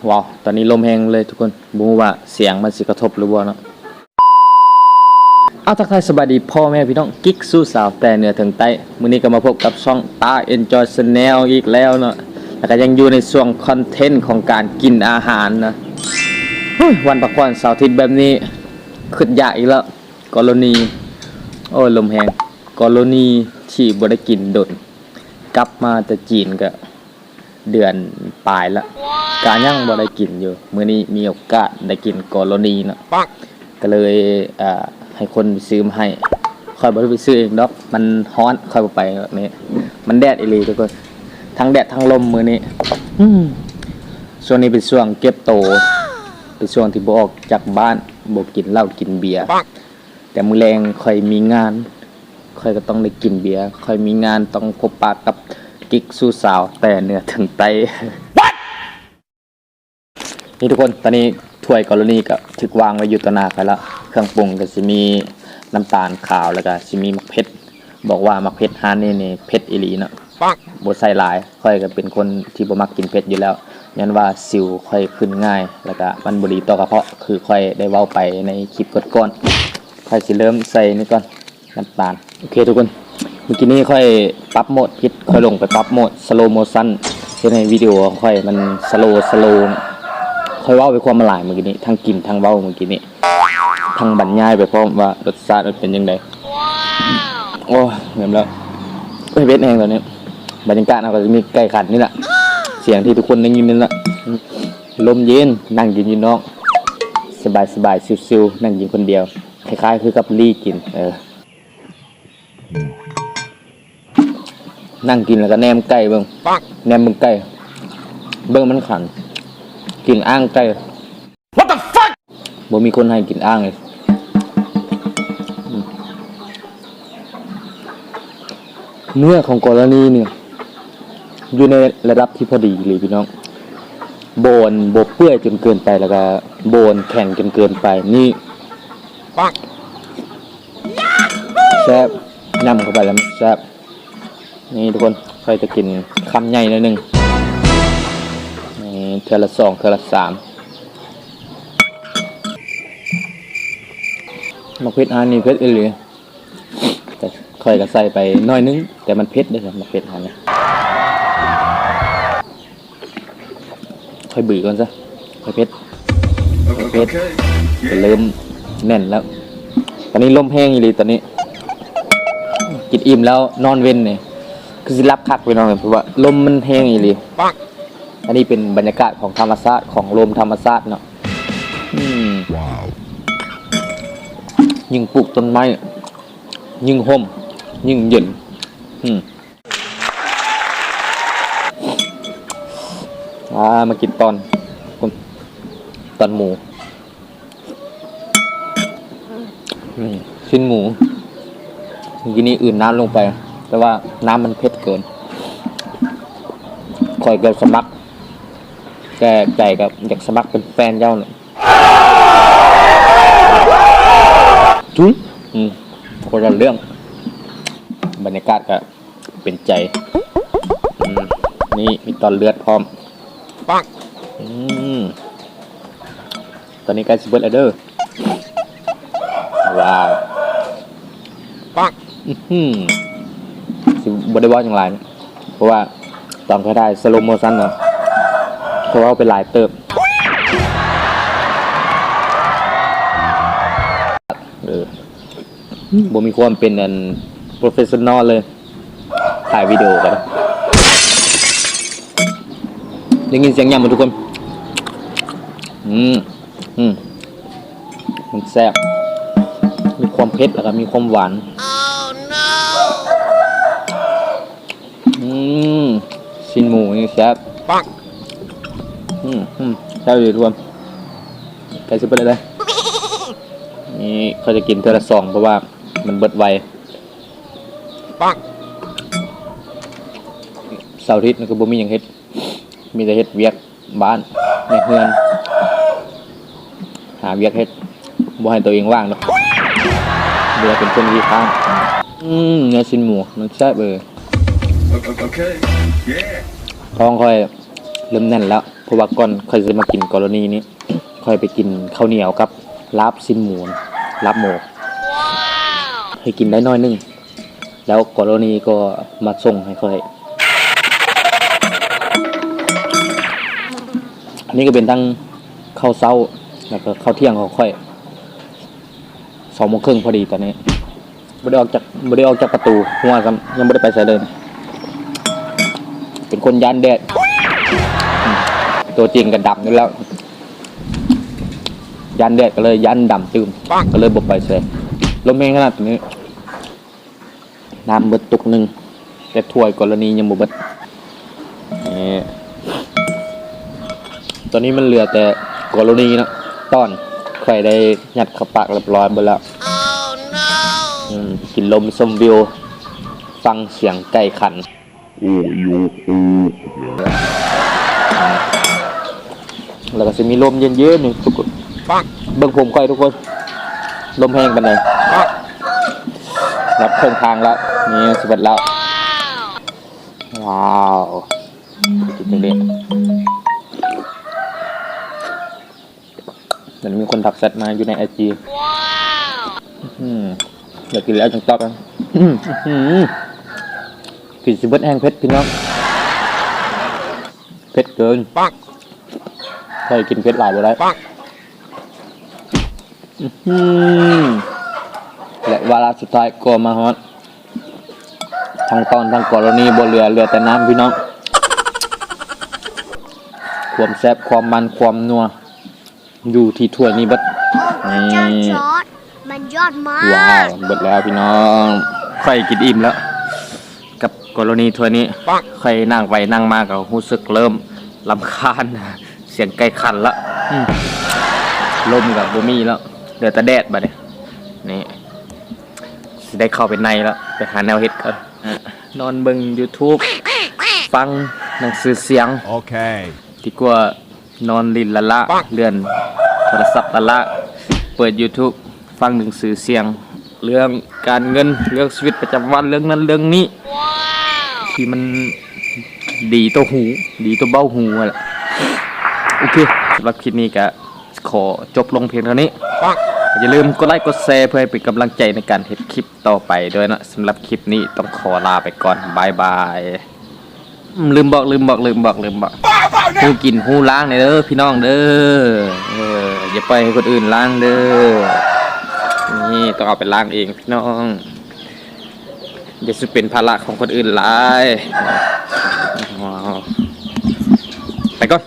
ວ້າວ ຕອນນີ້ລົມແຮງເລີຍທຸກຄົນ, ບໍ່ຮູ້ວ່າສຽງມັນຊິກະທົບຫຼືບໍ່ເນາະ. ເອົາ ທັກທາຍສະບາຍດີພໍ່ແມ່ພີ່ນ້ອງກິກສູ່ສາວແຕ່ເໜືອເຖິງໃຕ້. ມື້ນີ້ກໍມາພົບກັບຊ່ອງຕາເອັນຈອຍແຊນແນວອີກແລ້ວເນາະ, ແລ້ວກໍຍັງຢູ່ໃນຊ່ວງຄອນເທັນຂອງການກິນອາຫານນະ. ໂອ້ຍ ວັນພັກຜ່ອນເສົາອາທິດແບບນີ້ ຄຶດຢາກອີກແລ້ວ. ກໍລະນີ ໂອ້ຍ ລົມແຮງ. ກໍລະນີທີ່ບໍ່ໄດ້ກິນດົນ, ກັບມາແຕ່ຈີນກໍເດືອນປາຍລະ ກໍຍັງບໍ່ໄດ້ກິນຢູ່. ມື້ນີ້ມີໂອກາດໄດ້ກິນກໍລະນີເນາະ, ກໍເລີຍ ເອີ ໃຫ້ຄົນໄປຊື້ມາໃຫ້. ຂ້ອຍບໍ່ໄດ້ໄປຊື້ເອງດອກ, ມັນຮ້ອນ, ຂ້ອຍບໍ່ໄປດອກນີ້. ມັນແດດອີ່ຫຼີທຸກຄົນ, ທັງແດດທັງລົມມື້ນີ້. ອືມ ຊ່ວງນີ້ເປັນຊ່ວງເກັບໂຕ, ເປັນຊ່ວງທີ່ບໍ່ອອກຈາກບ້ານ, ບໍ່ກິນເຫຼົ້າກິນເບຍ. ແຕ່ມື້ແລງຂ້ອຍມີງານ, ຂ້ອຍກໍຕ້ອງໄດ້ກິນເບຍ. ຂ້ອຍມີງານ, ຕ້ອງພົບປະກັບກິກສູ່ສາວແຕ່ເໜືອເຖິງໃຕ້. ນີ້ທຸກຄົນ, ຕອນນີ້ຖ້ວຍກໍລະນີກໍຖືກວາງໄວ້ຢູ່ຕໍ່ໜ້າຂ້ອຍລະ. ເຄື່ອງປຸງກໍຊິມີນ້ຳຕານຂາວ ແລ້ວກໍຊິມີໝາກເຜັດ. ບອກວ່າໝາກເຜັດຮ້ານນີ້ນີ້ເຜັດອີ່ຫຼີເນາະ, ບໍ່ໃສ່ຫຼາຍ. ຂ້ອຍກໍເປັນຄົນທີ່ບໍ່ມັກກິນເຜັດຢູ່ແລ້ວ, ຍ້ອນວ່າສິວຂ້ອຍຂຶ້ນງ່າຍ ແລ້ວກໍມັນບໍ່ດີຕໍ່ກະເພາະ ຄືຂ້ອຍໄດ້ເວົ້າໄປໃນຄລິບກ່ອນໆ. ຂ້ອຍຊິເລີ່ມໃສ່ນີ້ກ່ອນ, ນ້ຳຕານ. ໂອເຄທຸກຄົນ, ເມື່ອກີ້ນີ້ຂ້ອຍປັບໂໝດຜິດ, ຂ້ອຍຫຼົງໄປປັບໂໝດສະໂລໂມຊັນ, ເຮັດໃຫ້ວິດີໂອຂອງຂ້ອຍມັນສະໂລ ສະໂລ. ຂ້ອຍເວົ້າໄປຄວາມມາຫຼາຍເມື່ອກີ້ນີ້, ທັງກິນທັງເວົ້າເມື່ອກີ້ນີ້, ທັງບັນຍາຍໄປພ້ອມວ່າລົດຊາດມັນເປັນຈັ່ງໃດ. ໂອ້ຍ ແມ່ນແລ້ວ, ເອີຍ ເຜັດແຮງຕອນນີ້. ບັນຍາກາດເຮົາກໍຈະມີໄກ່ຂັນນີ້ລະ, ສຽງທີ່ທຸກຄົນໄດ້ຍິນນີ້ລະ. ລົມເຢັນ, ນັ່ງກິນຢູ່ນອກ, ສະບາຍໆ ຊິວໆ, ນັ່ງກິນຄົນດຽວ, ຄ້າຍໆຄືກັບລີ້ກິນ. ເອີ ນັ່ງກິນແລ້ວກໍແນມໄກ່ເບິ່ງ, ແນມເບິ່ງໄກ່, ເບິ່ງມັນຂັນ, ກິນອ່າງໄກ່. What the fuck? ບໍ່ມີຄົນໃຫ້ກິນອ່າງເລີຍ. ອືມ ເນື້ອຂອງກໍລະນີນີ້ຢູ່ໃນລະດັບທີ່ພໍດີເລີຍພີ່ນ້ອງ, ບໍ່ ບໍ່ເປື່ອຍຈົນເກີນໄປ ແລ້ວກໍບໍ່ແຂງຈົນເກີນໄປ. ນີ້ ແຊບ, ຍຳເຂົ້າໄປແລ້ວມັນແຊບ. ນີ້ທຸກຄົນ, ຂ້ອຍຈະກິນຄຳໃຫຍ່ໜ້ອຍໜຶ່ງ. ນີ້ ເທື່ອລະສອງ ເທື່ອລະສາມ. ໝາກເຜັດຮ້ານນີ້ເຜັດອີ່ຫຼີ, ແຕ່ຂ້ອຍກໍໃສ່ໄປໜ້ອຍໜຶ່ງ, ແຕ່ມັນເຜັດເດ້ ໝາກເຜັດຮ້ານນີ້. ຂ້ອຍບືກ່ອນຊະ, ຂ້ອຍເຜັດ, ຂ້ອຍເຜັດ. ໂອເຄ ເລີ່ມແໜ້ນແລ້ວ. ຕອນນີ້ລົມແຮງອີ່ຫຼີຕອນນີ້. ກິນອີ່ມແລ້ວນອນເວັນນີ້ຄືຊິຫຼັບຄັກພີ່ນ້ອງ, ເພາະວ່າລົມມັນແຮງອີ່ຫຼີ. ອັນນີ້ເປັນບັນຍາກາດຂອງທຳມະຊາດ, ຂອງລົມທຳມະຊາດເນາະ. ອືມ ຍິ່ງປູກຕົ້ນໄມ້ ຍິ່ງຮົ່ມ ຍິ່ງເຢັນ. ອືມ ອ່າ ມາກິນຕອນ ຕອນໝູ. ອືມ ຊີ້ນໝູ ເມື່ອກີ້ນີ້ອື່ນນ້ຳລົງໄປ, ແຕ່ວ່ານ້ຳມັນເຜັດເກີນ. ຂ້ອຍກໍສະໝັກ, ແຕ່ໃຈກໍຢາກສະໝັກເປັນແຟນເຈົ້າ. ຈຸ້ຍ ອືມ ຄົນລະເລື່ອງ. ບັນຍາກາດກໍເປັນໃຈ. ອືມ ນີ້ມີຕອນເລືອດພ້ອມ. ປັກ ອືມ ຕອນນີ້ໃກ້ຊິເບິດແລ້ວເດີ. ວ້າວ ປັກ ອືມ ຊິບໍ່ໄດ້ເວົ້າຫຍັງຫຼາຍ ເພາະວ່າຕອນຂ້ອຍຖ່າຍສະໂລໂມຊັນນະ ຂ້ອຍເວົ້າໄປຫຼາຍເຕີບ. ເອີ ບໍ່ມີຄວາມເປັນອັນໂປຣເຟສຊັນນໍເລີຍ ຖ່າຍວິດີໂອກັນ. ໄດ້ຍິນສຽງຫຍັງບໍ່ທຸກຄົນ? ອືມ ອືມ ມັນແຊບ ມີຄວາມເຜັດ ແລ້ວກໍມີຄວາມຫວານ. ອືມ ຊີ້ນໝູນີ້ແຊບ. ອືມ ອືມ ແຊບອີ່ຫຼີທຸກຄົນ. ໃກ້ຊິເບິດແລ້ວເດີ. ນີ້ຂ້ອຍຈະກິນເທື່ອລະສອງ ເພາະວ່າມັນເບິດໄວ. ເສົາອາທິດມັນກໍບໍ່ມີຫຍັງເຮັດ ມີແຕ່ເຮັດວຽກບ້ານ ວຽກເຮືອນ ຫາວຽກເຮັດ ບໍ່ໃຫ້ຕົວເອງວ່າງດອກ ເວລາເປັນຄົນຂີ້ຄ້ານ. ອືມ ເນື້ອຊີ້ນໝູມັນແຊບເອີຍ. ໂອເຄ ໂອເຄ ເຢ ທ້ອງຂ້ອຍເລີ່ມແໜ້ນແລ້ວ. ເພາະວ່າກ່ອນຂ້ອຍຊິມາກິນກໍລະນີນີ້ ຂ້ອຍໄປກິນເຂົ້າໜຽວກັບລາບຊີ້ນໝູ ລາບໝູ ໃຫ້ກິນໄດ້ໜ້ອຍໜຶ່ງ ແລ້ວກໍລະນີກໍມາສົ່ງໃຫ້ຂ້ອຍ. ອັນນີ້ກໍເປັນທັງເຂົ້າເຊົ້າ ແລ້ວກໍເຂົ້າທ່ຽງຂອງຂ້ອຍ. ສອງໂມງເຄິ່ງພໍດີຕອນນີ້ ບໍ່ໄດ້ອອກຈາກ ບໍ່ໄດ້ອອກຈາກປະຕູຮົ້ວຊ້ຳ ຍັງບໍ່ໄດ້ໄປໃສເລີຍ. ເປັນຄົນຢ້ານແດດ ຕົວຈິງກໍດຳຢູ່ແລ້ວ ຢ້ານແດດກໍເລີຍຢ້ານດຳຕື່ມ ກໍເລີຍບໍ່ໄປໃສ. ລົມແຮງຂະໜາດນີ້. ນ້ຳເບິດຕຸກໜຶ່ງ ແຕ່ຖ້ວຍກໍລະນີຍັງບໍ່ເບິດ. ນີ້ ຕອນນີ້ມັນເຫຼືອແຕ່ກໍລະນີເນາະ ຕອນຂ້ອຍໄດ້ຍັດເຂົ້າປາກຮຽບຮ້ອຍເບິດແລ້ວ. ອືມ ກິນລົມຊົມວິວ ຟັງສຽງໄກ່ຂັນ. ແລ້ວກໍຊິມີລົມເຢັນໆ ນີ້ທຸກຄົນ ເບິ່ງຜົມຂ້ອຍທຸກຄົນ ລົມແຮງປານໃດ. ຮອດເຄິ່ງທາງແລ້ວ ນີ້ຊິເບິດແລ້ວ. ວ້າວ ກິນຈັ່ງໃດ. ດຽວນີ້ມີຄົນທັກແຊັດມາຢູ່ໃນໄອຈີ ອືມ ຢາກກິນແລ້ວຈັ່ງຕອບ. ອືມ ກິນຊິເບິດແຮງເຜັດພີ່ນ້ອງ ເຜັດເກີນ ຂ້ອຍກິນເຜັດຫຼາຍບໍ່ໄດ້. ອືມ ແລະວາລະສຸດທ້າຍກໍມາຮອດ ທັງຕອນທັງກໍລະນີບໍ່ເຫຼືອ ເຫຼືອແຕ່ນ້ຳພີ່ນ້ອງ. ຄວາມແຊບ ຄວາມມັນ ຄວາມນົວ ຢູ່ທີ່ຖ້ວຍນີ້ເບິດ. ນີ້ ມັນຍອດມາກ ວ້າວ ເບິດແລ້ວພີ່ນ້ອງ ຂ້ອຍກິນອີ່ມແລ້ວ ກັບກໍລະນີຖ້ວຍນີ້. ຂ້ອຍນັ່ງໄປນັ່ງມາກໍຮູ້ສຶກເລີ່ມລຳຄານສຽງໄກ່ຂັນລະ. ອືມ ລົມກໍບໍ່ມີແລ້ວ ເຫຼືອແຕ່ແດດບາດນີ້. ນີ້ ຊິໄດ້ເຂົ້າໄປໃນແລ້ວ ໄປຫາແນວເຮັດກ່ອນ. ນອນເບິ່ງຢູທູບ ຟັງໜັງສືສຽງ ໂອເຄ ດີກວ່ານອນຫຼິ້ນລ້າໆ ເລື່ອນໂທລະສັບລ້າໆ ເປີດຢູທູບ ຟັງໜັງສືສຽງ ເລື່ອງການເງິນ ເລື່ອງຊີວິດປະຈຳວັນ ເລື່ອງນັ້ນເລື່ອງນີ້ ທີ່ມັນດີຕໍ່ຫູ ດີຕໍ່ເບົາຫູຫັ້ນແຫຼະ. ໂອເຄ ສຳລັບຄລິບນີ້ກະຂໍຈົບລົງພຽງເທົ່ານີ້. ຢ່າລືມກົດໄລກົດແຊເພື່ອໃຫ້ເປັນກຳລັງໃຈໃນການເຮັດຄລິບຕໍ່ໄປດ້ວຍເນາະ. ສຳລັບຄລິບນີ້ຕ້ອງຂໍລາໄປກ່ອນ ບາຍບາຍ. ອືມ ລືມບອກ ລືມບອກ ລືມບອກ ລືມບອກ ຮູ້ກິນຮູ້ລ້າງແດ່ເດີພີ່ນ້ອງເດີ. ເອີ ຢ່າປ່ອຍໃຫ້ຄົນອື່ນລ້າງເດີ. ນີ້ຕ້ອງເອົາໄປລ້າງເອງພີ່ນ້ອງ ຢ່າສູ່ເປັນພາລະຂອງຄົນອື່ນຫຼາຍ. ໄປກ່ອນ.